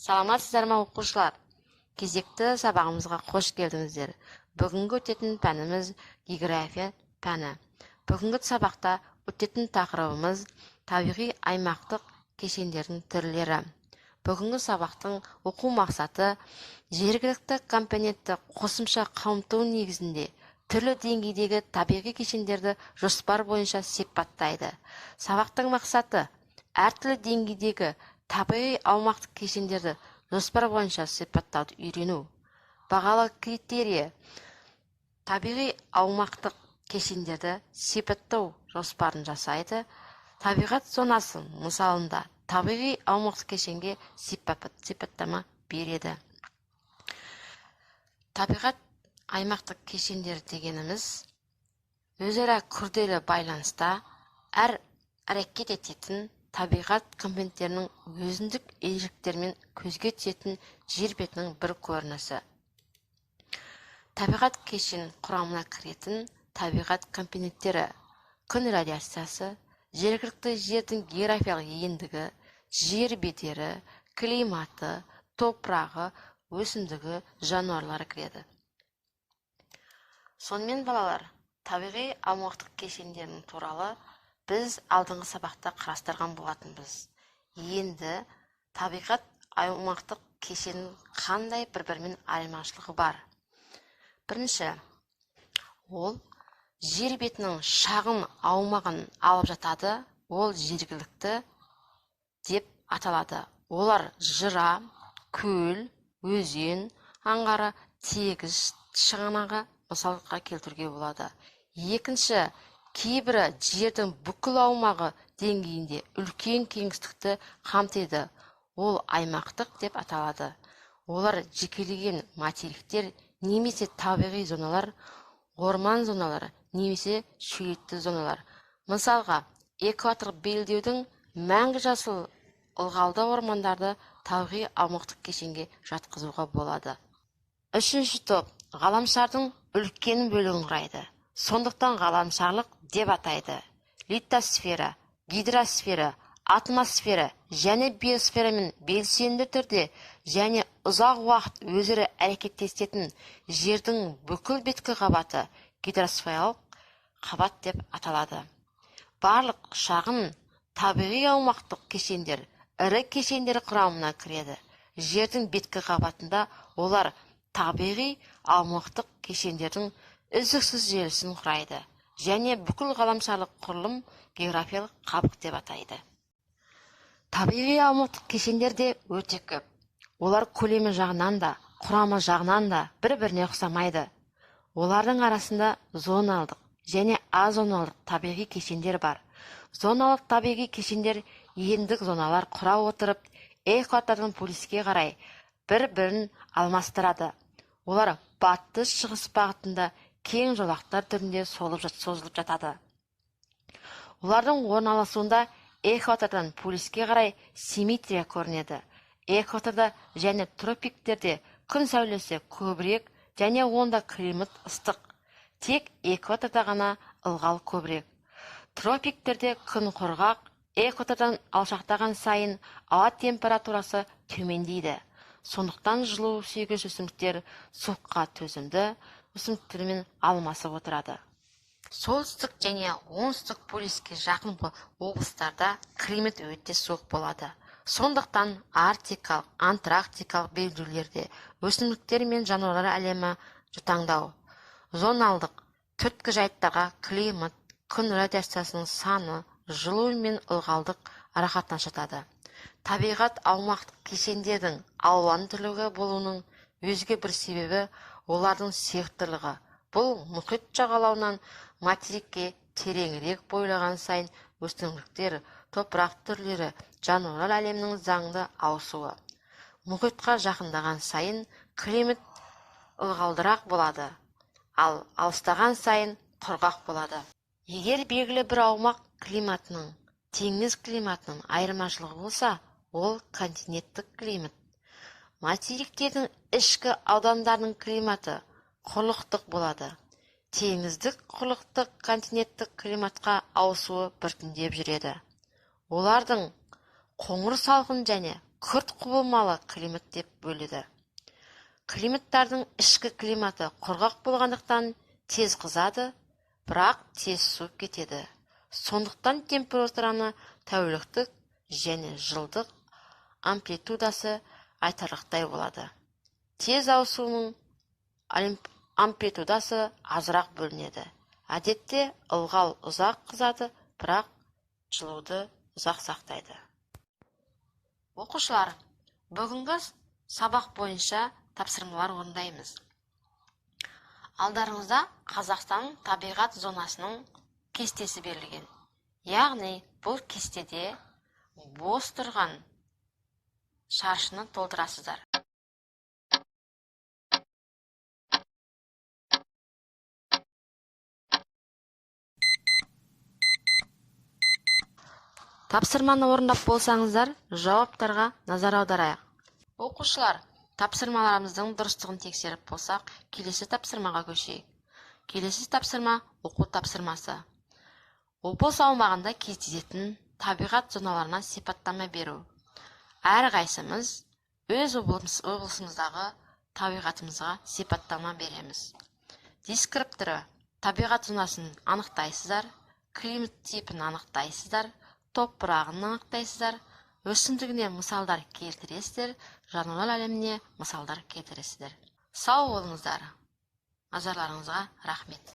Саламатсыздар ма, оқушылар? Кезекті сабағымызға қош келдіңіздер. Бүгінгі өтетін пәніміз география пәні. Бүгінгі сабақта өтетін тақырыбымыз табиғи аймақтық кешендердің түрлері. Бүгінгі сабақтың оқу мақсаты жергілікті компонентті қосымша қамту негізінде түрлі деңгейдегі табиғи кешендерді жоспар бойынша сипаттайды. Сабақтың мақсаты әртүрлі деңгейдегі табиғи аумақтық кешендерді жоспар бойынша сипаттауды үйрену. Бағалы критерийі табиғи аумақтық кешендерді сипаттау жоспарын жасайды. Табиғат зонасы мысалында табиғи аумақтық кешенге сипаттама береді. Табиғат аймақтық кешендер дегеніміз өзара күрделі байланыста әр әрекет ететін табиғат компоненттерінің өзіндік ерекшеліктерімен көзге түсетін жер бетінің бір көрінісі. Табиғат кешен құрамына кіретін табиғат компоненттері күн радиациясы, жергілікті жердің географиялық ендігі, жер бедері, климаты, топырағы, өсімдігі, жануарлары кіреді. Сонымен, балалар, табиғи аумақтық кешендерінің туралы біз алдыңғы сабақта қарастырған болатынбыз. Енді табиғат аумақтық кешенінің қандай бір-бірімен айырмашылығы бар? Бірінші, ол жер бетінің шағын аумағын алып жатады, ол жергілікті деп аталады. Олар жыра, көл, өзен, аңғары, тегіс шығанағы мысалға келтіруге болады. Екінші, кейбірі жердің бүкіл аумағы деңгейінде үлкен кеңістікті қамтиды, ол аймақтық деп аталады. Олар жекелеген материктер немесе табиғи зоналар, орман зоналары немесе шөлейтті зоналар. Мысалға, экваторлық белдеудің мәңгі жасыл ылғалды ормандарды табиғи аумақтық кешенге жатқызуға болады. Үшінші топ ғаламшардың үлкен бөлігін құрайды. Сондықтан ғаламшарлық деп атайды. Литосфера, гидросфера, атмосфера және биосферамен белсенді түрде және ұзақ уақыт өзара әрекеттесетін жердің бүкіл беткі қабаты гидросфералық қабат деп аталады. Барлық шағын табиғи аумақтық кешендер ірі кешендер құрамына кіреді. Жердің беткі қабатында олар табиғи аумақтық кешендердің үздіксіз желісін құрайды және бүкіл ғаламшарлық құрылым географиялық қабық деп атайды. Табиғи аумақтық кешендер де өте көп. Олар көлемі жағынан да, құрамы жағынан да бір-біріне ұқсамайды. Олардың арасында зоналдық және азоналдық табиғи кешендер бар. Зоналдық табиғи кешендер ендік зоналар құра отырып, экватордан полюске қарай бір-бірін алмастырады. Олар батыс шығыс бағытында кең жолақтар түрінде созылып жатады. Олардың орналасуында экватордан полюске қарай симметрия көрінеді. Экваторда және тропиктерде күн сәулесі көбірек және онда климат ыстық. Тек экваторда ғана ылғал көбірек. Тропиктерде күн құрғақ, экватордан алшақтаған сайын ауа температурасы төмендейді. Сондықтан жылу сүйгіш өсімдіктер суыққа төзімді өсімдіктермен алмасып отырады. Солтүстік және оңтүстік полюске жақын облыстарда климат өте суық болады. Сондықтан арктикалық, антарктикалық белдеулерде өсімдіктер мен жануарлар әлемі жұтаңдау. Зоналдық түрткі жайттарға климат, күн радиациясының саны, жылу мен ылғалдық арақатынас жатады. Табиғат аумақтық кешендердің алуан түрлігі болуының өзге бір себебі олардың секторлығы. Бұл мұхит жағалауынан материкке тереңірек бойлаған сайын өсімдіктер, топырақ түрлері, жануарлар әлемінің заңды ауысуы. Мұхитқа жақындаған сайын климат ылғалдырақ болады, ал алыстаған сайын құрғақ болады. Егер белгілі бір аумақ климатының теңіз климатының айырмашылығы болса, ол континенттік климат. Материктердің ішкі аудандарының климаты құрлықтық болады. Теңіздік құрлықтық континенттік климатқа ауысуы біртіндеп жүреді. Олардың қоңыр салқын және Күрт құбылмалы климат деп бөледі. Климаттардың ішкі климаты құрғақ болғандықтан тез қызады, бірақ тез суып кетеді. Сондықтан температураны тәуліктік және жылдық амплитудасы айтарлықтай болады. Тез ауысуының амплитудасы азырақ бөлінеді. Әдетте ылғал ұзақ қызады, бірақ жылуды ұзақ сақтайды. Оқушылар, бүгінгі сабақ бойынша тапсырмалар орындаймыз. Алдарыңызда Қазақстан табиғат зонасының кестесі берілген. Яғни бұл кестеде бос тұрған шаршыны толтырасыздар. Тапсырманы орындап болсаңыздар, жауаптарға назар аударайық. Оқушылар, тапсырмаларымыздың дұрыстығын тексеріп болсақ, келесі тапсырмаға көшейік. Келесі тапсырма оқу тапсырмасы. Облыс аумағында кездесетін табиғат зоналарына сипаттама беру. Әрқайсымыз өз облысымыздағы табиғатымызға сипаттама береміз. Дескрипторы табиғат зонасын анықтайсыздар, климат типін анықтайсыздар, топырағын анықтайсыздар, өсімдігіне мысалдар келтіресіздер, жануарлар әлеміне мысалдар келтіресіздер. Сау болыңыздар. Назарларыңызға рахмет.